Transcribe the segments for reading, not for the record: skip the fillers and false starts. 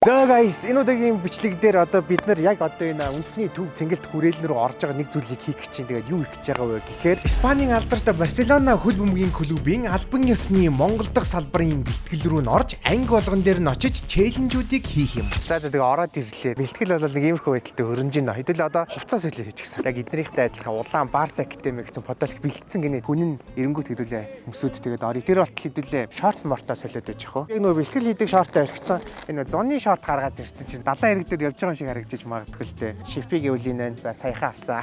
За guys, энэ удаагийн бичлэг дээр одоо бид нар яг одоо энэ үндэсний төв цэнгэлт хүрээлэн рүү орж байгаа нэг зүйлийг хийх гэж чинь. Тэгээд юу хийх гэж байгаа вэ гэхээр Испанийн алдарт Барселона хөл бөмбөгийн клубын албан ёсны Монгол дахь салбарын бэлтгэл рүү нь орж, анги болгон дээр нь очиж challenge үүдийг хийх юм. За, тэгээ ороод ирлээ. Бэлтгэл бол нэг иймэрхүү байдалтай хөрөнж байна. Хэдүүл одоо хувцас солио хийчихсэн. Яг эднэрийнхтэй адилхан улаан Барса Академи гэсэн подолк бэлтсэн гинэ. Хүн нь эренгүүт хэдүүлээ өмсөөд тэгээд орё. Тэр болтол хэдүүлээ шорт мортоо солиод байж хөө. Яг нөгөө бэлтгэл хийдэг шортоо орхисон. Энэ зуны шорт гаргаад ирсэн чинь далайн хэрэг дээр явж байгаа юм шиг харагдаж магадгүй л дээ. Шипиг эвлийнэ саяхан авсан.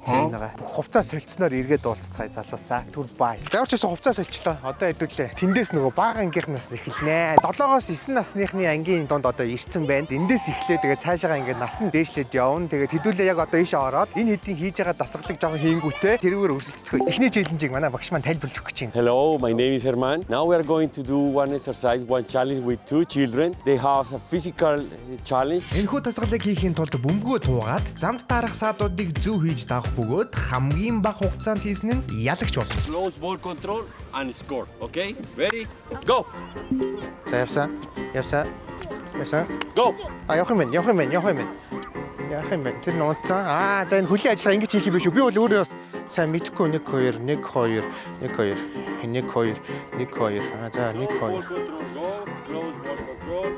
Тийм нэг бүх хувцас солилцсноор эргээд уулзцгаая, залуусаа. Түр бай. За, ямар ч байсан хувцас соличлоо. Одоо хэдүүлээ. Тэндээс нөгөө бага ангийнхнаас нь эхэлнэ. 7-оос 9 насныхны ангийн дунд одоо ирцэн байна. Эндээс эхлээ, тэгээд цаашаага ингээд нас нь дээшлээд явна. Тэгээд хэдүүлээ яг одоо ийшээ ороод энэ хэдийн хийж байгаа дасгалыг жоохон хийнгүүтээ тэрүүгээр өрсөлдөцгөө. Эхний challenge ийг манай багш маань тайлбарлаж өгөх гэж байна. Hello, my name is Herman. Now we are going to do one exercise, one challenge with two children. They have a physical challenge. Энэхүү дасгалыг хийхийн тулд бөмбөгөө туугаад замд таарах саадуудыг зөв хийж даах бөгөөд хамгийн бага хугацаанд хийсэн нь ялагч болно. Close ball control and score. Okay? Ready? Go! За, явсан. Явсан. Явсан. Go! А, явах юм байна. Явах юм байна. Явах юм байна. Явах юм байна. Тэр нь унтсан. Аа, за, энэ хөлийн ажиллагаа ингэж хийх юм биш үү? Би бол өөрөө бас сайн мэдэхгүй. 1 2 1 2 1 2 1 2 1 2. Аа, за, 1 Close ball 2. control. Go. Close ball control.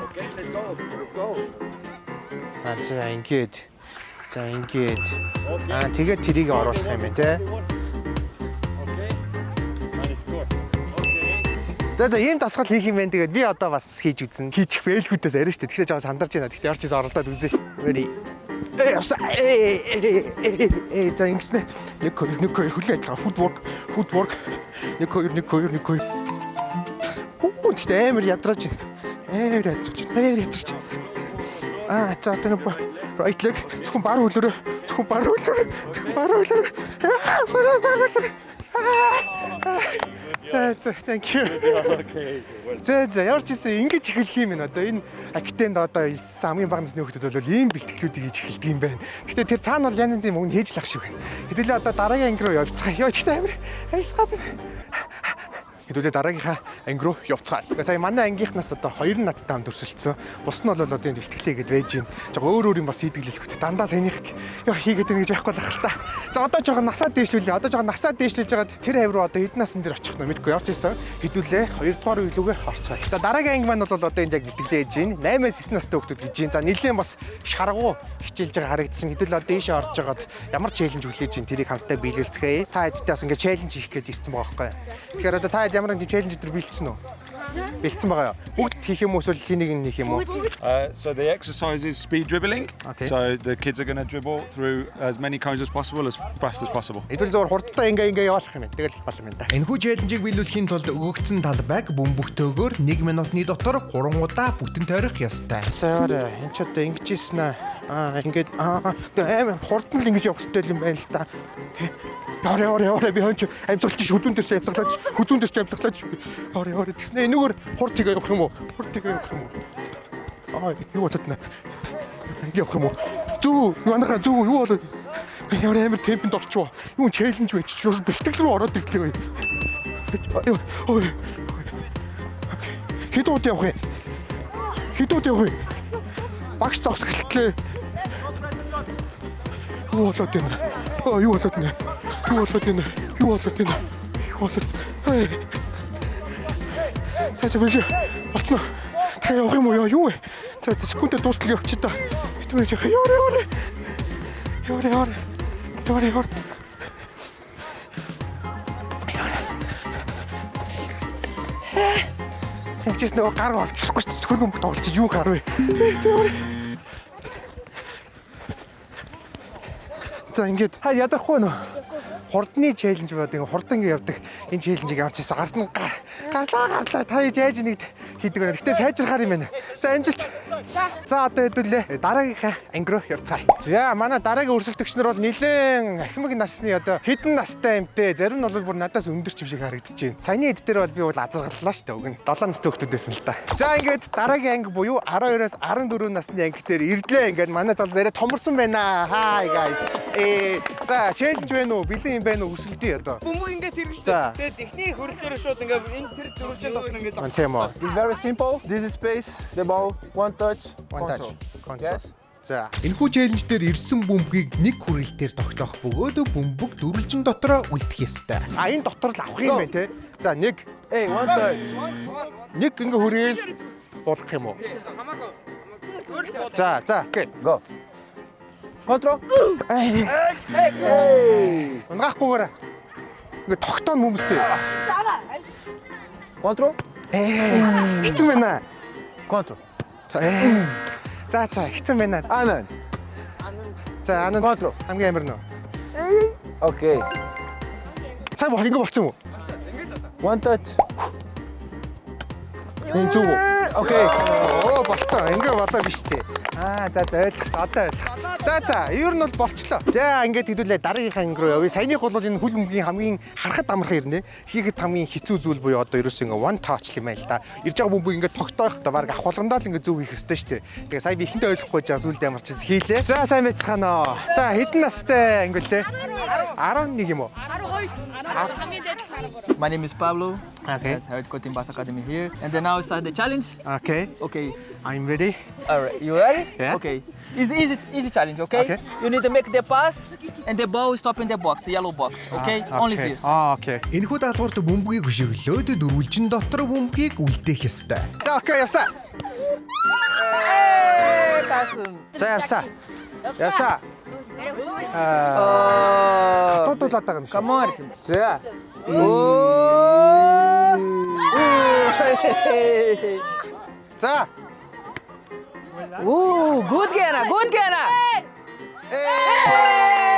Okay, let's go. Let's go. Аа, за, ингээд. За, ингээд. Okay. Аа, тэгээд тэрийг оруулах юм байна те. Okay. And score. Okay. За, ийм дасгал хийх юм байна. Тэгээд би одоо бас хийж үзэн. Хийчих бэлгүүдээс арай штэ. Тэгэхээр жоохон сандарч байна. Гэхдээ орч ирсэн, оролдоод үзье. Ready. Э, явсан. Э, э, э, э, за, ингэснэ. 1 2 1 2, хөлийн ажиллагаа, footwork, footwork. 1 2 1 2 1 2. Хүү, гэхдээ амар ядрааж байна. Амар ядрааж байна. Амар ядрааж байна. Аа, за, одоо нэг right leg, зөвхөн баруун хөлөөрөө, зөвхөн баруун хөлөөрөө, зөвхөн баруун хөлөөрөө. Аа, sorry, баруун хөлөөрөө. Аа. За, thank you. Okay. Well, За, ямар ч гэсэн ингэж эхэлэх юм байна. Одоо энэ академид одоо хамгийн бага насны хүүхдүүд бол ийм бэлтгэлүүдийг хийж эхэлдэг юм байна. Гэхдээ тэр цаана бол янз янзын мөнгө хийж л ах шиг байна. Хэдүүлээ одоо дараагийн анги руу явцгаая. Йоо, гэхдээ амар амьсгаад. Хэдүүлээ дараагийнхаа анги руу явцгаая. Тэгээ сая манай ангийнхнаас одоо хоёр нь надтай хамт өрсөлдсөн. Бус нь бол одоо энэ бэлтгэлээ гэд байж гин. Жог өөр өөр юм бас хийдэг л хэлэхдээ дандаа саяных ёо хийгээд байна гэж байхгүй л ах л та. За, одоо жоохон насаа дээшлүүлээ. Одоо жоохон насаа дээшлэж байгаад тэр хавь руу одоо хэдэн насан дээр очих нь мэдэхгүй явж исэн. Хэдүүлээ хоёрдугаар үе лүүгээ орцгоё. За, дараагийн анги маань бол одоо энд яг бэлтгэлээ хийж гин. 8-аас 9 настай хүүхдүүд гэж гин. За, нэлээд бас шаргуу хичээлж байгаа харагдсан. Хэдүүлээ одоо ийшээ орж байгаад ямар challenge хүлээж гин, тэрийг хамтдаа биелүүлцгээе. Та хэдтэй бас ингээд challenge хийх гээд ирсэн байгаа байхгүй. Тэгэхээр одоо та хэд ямар нэгэн challenge дээр бэлдсэн үү? Бэлдсэн байгаа юу? Бүгд хийх юм уу, эсвэл хэн нэг нь хийх юм уу? So the exercise is speed dribbling. Okay. So the kids are going to dribble through as many cones as possible, as fast as possible. Хэдүүл зур хурдтай ингээ ингээ явуулах юм байна. Тэгэл болох юм да. Энэхүү challenge ийг биелүүлэхийн тулд өгөгдсөн талбайг бөмбөгтөөгөөр 1 минутны дотор 3 удаа бүтэн тойрох ёстой. За, яваарай. Энд ч одоо ингэж ийсэн аа. Аа, ингээд, аа, амар хурдан л ингэж явах хэрэгтэй юм байна л да. Яваарай, яваарай, яваарай, би хонч амьсгалч хүзүүн дээр ч амьсгалаач, хүзүүн дээр ч амьсгалаач. Яваарай, яваарай. Тэгснэ энүүгээр хурд хийгээ явах юм уу? Хурд хийгээ явах юм уу? Аа, юу болоод нэ? Ингэ явах юм уу? Зүг, манайхаа зүг, юу болоод? Ямар амар темпэнд орчвоо. Юу challenge вэ? Чи бэлтгэл рүү ороод ирлээ. Ой. Хэд удаа явах юм? Хэд удаа явах юм? Багш зогсох эхэлтлээ. Юу болоод байна? Аа, юу болоод байна? Юу болоод байна? Юу болоод байна? Юу болоод? Ай. За, бэлээ. Болцно. Та явах юм уу? Яа, юу вэ? За, секундэд дуустал явчих та. Битмээр яваа, яваа. Яваа, яваа. Яваа, яваа. Цэмчээс нөгөө гар олчихгүй ч хөргөн тоглож юу гар вэ? За, за, ингээд та ядрахгүй нөө. Хурдны challenge бод, ингээ хурдан ингээ явдаг энэ challenge ийг ямар ч байсан ард нь гар гарлаа, гарлаа, та яаж нэг хийдэг вэ? Гэтэ сайжрахаар юм байна. За, амжилт. За, одоо хэдүүлээ дараагийнхаа анги руу явцгаая. За, манай дараагийн өрсөлдөгч нар бол нэлээд ахмаг насны, одоо хэдэн настай юмтэй. Зарим нь бол бүр надаас өндөр ч юм шиг харагдаж байна. Саяны эд дээр бол би бол азаргаллаа шүү дээ. Уг нь 7 настай хүүхдүүд байсан л та. За, ингээд дараагийн анги буюу 12-оос 14 насны анги дээр ирлээ. Ингээд манай зал зарай томорсон байна. Hi guys. За, challenge байна уу? Бэлэн юм. юм байна уу, өрсөлдөе одоо. Бөмбөг ингээд хэрэгждэг. За. Тэгээд эхний хөрөл дээр шууд ингээд энэ тэр дөрвөлжин дотор ингээд А, тийм үү. It's very simple. This is space, the ball, one touch, One touch. control. Control. Yes. За. Энэхүү challenge дээр ирсэн бөмбөгийг нэг хүрэлтээр тогтоох бөгөөд бөмбөг дөрвөлжин дотроо үлдэх ёстой. А, энэ дотор л авах юм байна те. За, нэг Hey, one touch. нэг ингээ хүрээл буулгах юм уу? Хамаагүй. За, за, okay. Go. Control. Унгаахгүйгээр ингээ тогтооно хүмүүстэй. Control. Хэцүү байна. Control. За, за, хэцүү байна. Anand. За, ананд Control. хамгийн амар нөө. Okay. Сайн бол ингээ болцсон юм уу? One touch. Энэ зүг үү? Okay. Оо, болцсон. Ингээ болоо биш тий. Аа, за за, ойлголцсон. Одоо ойлголцсон. За, за, ер нь бол болчлоо. За, ингээд хэдүүлээ дараагийнхаа анги руу явъя. Саяных бол энэ хөл бөмбөгийн хамгийн харахад амархан ирнэ. Хийхэд хамгийн хэцүү зүйл буюу одоо ерөөсөө ингээ one touch юм байл та. Ирж байгаа бөмбөг ингээ тогтоох одоо баг авах болгондоо л ингээ зөв хийх ёстой шүү дээ. Тэгээ сая би эхэндээ ойлгохгүй жаа сүлд ямар ч хийлээ. За, сайн байцгаана уу. За, хэдэн настай ангиулээ? 11 юм уу? 12. Хамгийн дээд 13. My name is Pablo. Okay. Yes, head coach in Bas Academy here. And then now we start the challenge. Okay. Okay. I'm ready. All right. You ready? Yeah. Okay. It's easy, easy challenge. Okay. Okay. You need to make the pass, and the ball stop in the box, yellow box. Okay. Only Okay. this. Аа, okay. Энэхүү даалгаварт бөмбөгийг өшиглөөд дөрвөлжин дотор бөмбөгийг үлдээх ёстой. За, okay, явсаа. Hey, Carson. За, явсаа. Явсаа. Туудуулаад байгаа юм шиг. Come on. За. Oh. За. Ooh, good Gana, good Gana. Hey!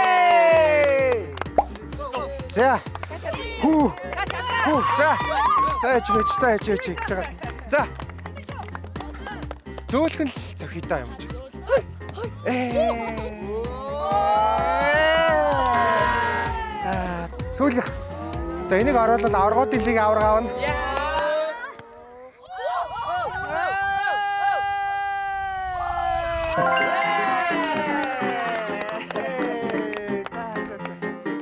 За. Хүү. Хүү. За. За, яж байж, за, яж байж. За. Зөөлхөн л зохиё даа юм чи. Ээ. Аа, сүүлэх. За, энийг оруулал аваргуудын лиг аварга авна.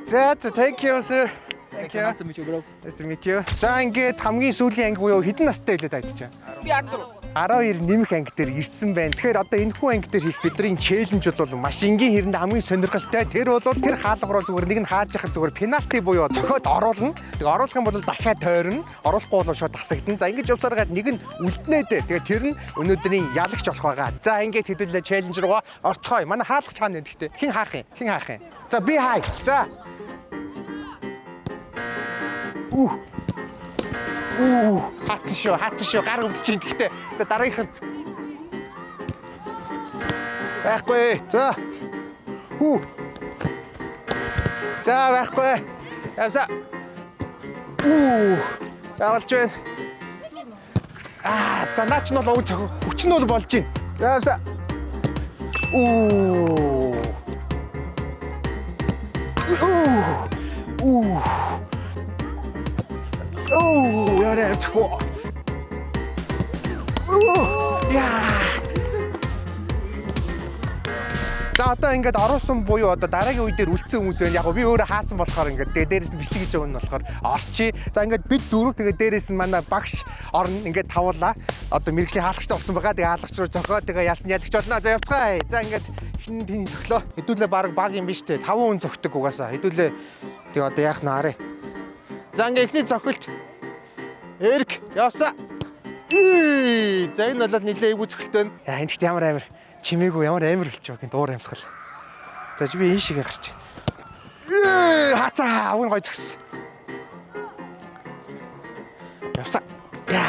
За за, thank you, sir. Thank you. Nice to meet you, bro. Nice to meet you. За, ингээд хамгийн сүүлийн анги буюу хэдэн настай байлаа таад чинь? Би 13. 12 нэмэх анги дээр ирсэн байна. Тэгэхээр одоо энэ хүү анги дээр хийх бидний challenge бол маш энгийн хэрэнд хамгийн сонирхолтой. Тэр бол тэр хаалга руу зүгээр нэг нь хааж яхад зүгээр пенальти буюу цохиод оруулна. Тэгээ оруулах юм бол дахиад тойрно. Оруулахгүй бол шууд тасагдана. За, ингэж явсаар гад нэг нь үлднэ дээ. Тэгээ тэр нь өнөөдрийн ялагч болох байгаа. За, ингээд хэдүүлээ challenge руугаа орцгоё. Манай хаалгач хаана вэ гэхдээ? Хэн хаах юм? Хэн хаах юм? За, би хай. За. Үх. Үу, хаацсан шүү, хаацсан шүү, гар өвдөж чинь гэхдээ. За, дараагийнх нь. Байхгүй. За. Хүү. За, байхгүй. Явса. Үу. За, болж байна. Аа, за, наа ч нь бол уг цохих хүч нь бол болж байна. За, явса. Үу. Үу. Үу. Оо, яарэ цохоо. Үу. Яа. За, одоо ингээд оруулсан буюу одоо дараагийн үе дээр үлдсэн хүмүүс байна. Яг гоо би өөрөө хаасан болохоор ингээд тэгээ дээрээс нь бичлэг хийж байгаа нь болохоор орчий. За, ингээд бид дөрөв, тэгээ дээрээс нь манай багш орно. Ингээд тавуулаа. Одоо мэргэжлийн хаалгачтай болсон байгаа. Тэгээ хаалгач руу зохио, тэгээ ялсан ялагч болно. За, явцгаая. За, ингээд хин тэн зөхлөө. Хэдүүлээ баг баг юм биш үү? 5 хүн зөгтөг угаасаа. Хэдүүлээ тэгээ одоо яах нь арай. За, ингээд эхний цохилт Эрик явсаа. Ий, за, энэ бол нэлээ эвгүй цохилт байна. Яа, энэ гэхдээ ямар амар чимээгүй, ямар амар болчих вэ? Дуур амьсгал. За, чи би энэ шигээ гарч. Ий, хацаа, авын гой зөкс. Явсаа. Яа.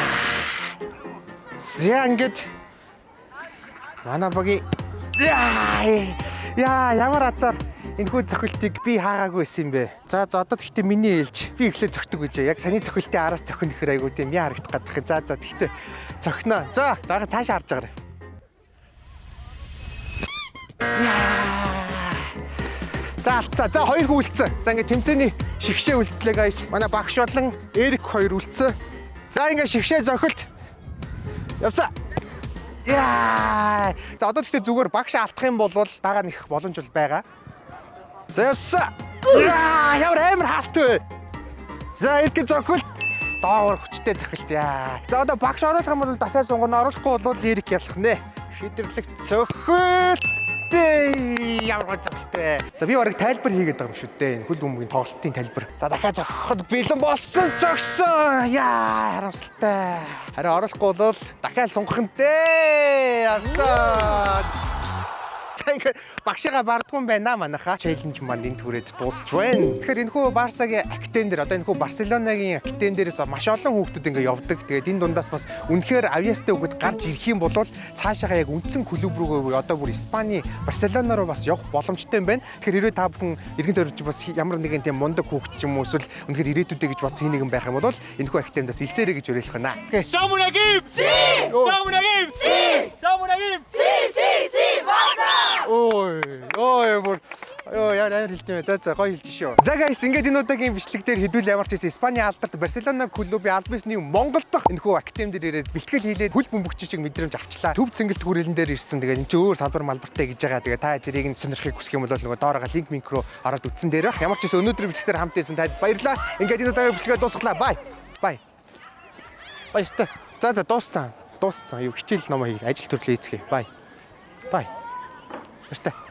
За, ингээд манай багийн. Яа, яа, ямар азар энэхүү цохилтыг би хаагаагүй байсан юм бэ. За за, одоо тэгтээ миний ээлж. Би эхлээд цохидог гэж. Яг саний цохилтын араас цохино гэхэр айгуу тийм яа харагдах гадах. За за, тэгтээ цохино. За, за, цаашаа харж байгаарай. Яа. За, алдсан. За, хоёр хүн үлдсэн. За, ингээд тэмцээний шигшээ үлдлээ, guys. Манай багш болон Эрик хоёр үлдсэн. За, ингээд шигшээ зохилт. Явсаа. Яа. За, одоо тэгтээ зүгээр багш алдах юм бол дагаа нэх боломж бол байгаа. За, явсаа. Яа, ямар амар хаалт вэ? За, Эрик зохилт. Доогоор хүчтэй зохилт яа. За, одоо багш оруулах юм бол дахиад сунгана, оруулахгүй бол Эрик ялах нэ. Шийдвэрлэх зохилт. Ямар гой зохилт. За, би бараг тайлбар хийгээд байгаа юм шүү дээ. Энэ хөл бөмбөгийн тоглолтын тайлбар. За, дахиад зохиход бэлэн болсон, зогсон. Яа, харамсалтай. Харин оруулахгүй бол дахиад сунгах нь дээ. Арсан. За, ингээд багшигаа бардгүй юм байна манайхаа. Challenge маань энэ түрээд дуусч байна. Тэгэхээр энэ хүү Барсагийн академи дээр, одоо энэ хүү Барселонагийн академи дээрээс маш олон хүүхдүүд ингээд явдаг. Тэгээд энэ дундаас бас үнэхээр авьяастай хүүхэд гарч ирэх юм бол цаашаага яг үндсэн клуб рүүгээ, одоо бүр Испани Барселона руу бас явах боломжтой юм байна. Тэгэхээр хэрвээ та бүхэн эргэн тойрч бас ямар нэгэн тийм мундаг хүүхэд ч юм уу, эсвэл үнэхээр ирээдүйдээ гэж бодсон нэг юм байх юм бол энэ хүү академидаас илсээрэй гэж уриалах байна. Som un equip! Sí! Som un equip! Sí! Som un equip! Sí, sí, sí, Barça! Ой, ой, бүр ёо, яа, амар хэлт юм бэ. За за, гоё хэлж шүү. За guys, ингээд энэ удаагийн бичлэг дээр хэдүүл ямар ч байсан Испани алдарт Барселона клубын албан ёсны Монгол дахь энэ хүү академи дээр ирээд бэлтгэл хийлээд хөл бөмбөгч шиг мэдрэмж авчлаа. Төв цэнгэлт хүрээлэн дээр ирсэн. Тэгээд энэ чинь өөр салбар малбартай гэж байгаа. Тэгээд та тэрийг нь сонирхохыг хүсэх юм бол нөгөө доороо link минк руу ороод үтсэн дээр байх. Ямар ч байсан өнөөдрийн бичлэг дээр хамт байсан танд баярлалаа. Ингээд энэ удаагийн бичлэгээ дуусгалаа. Bye. Bye. Баяртай. За за, дууссан. Дууссан. Юу, хичээл номоо хий. Ажил төрлөө хийцгээе. Bye. Bye. Баяртай.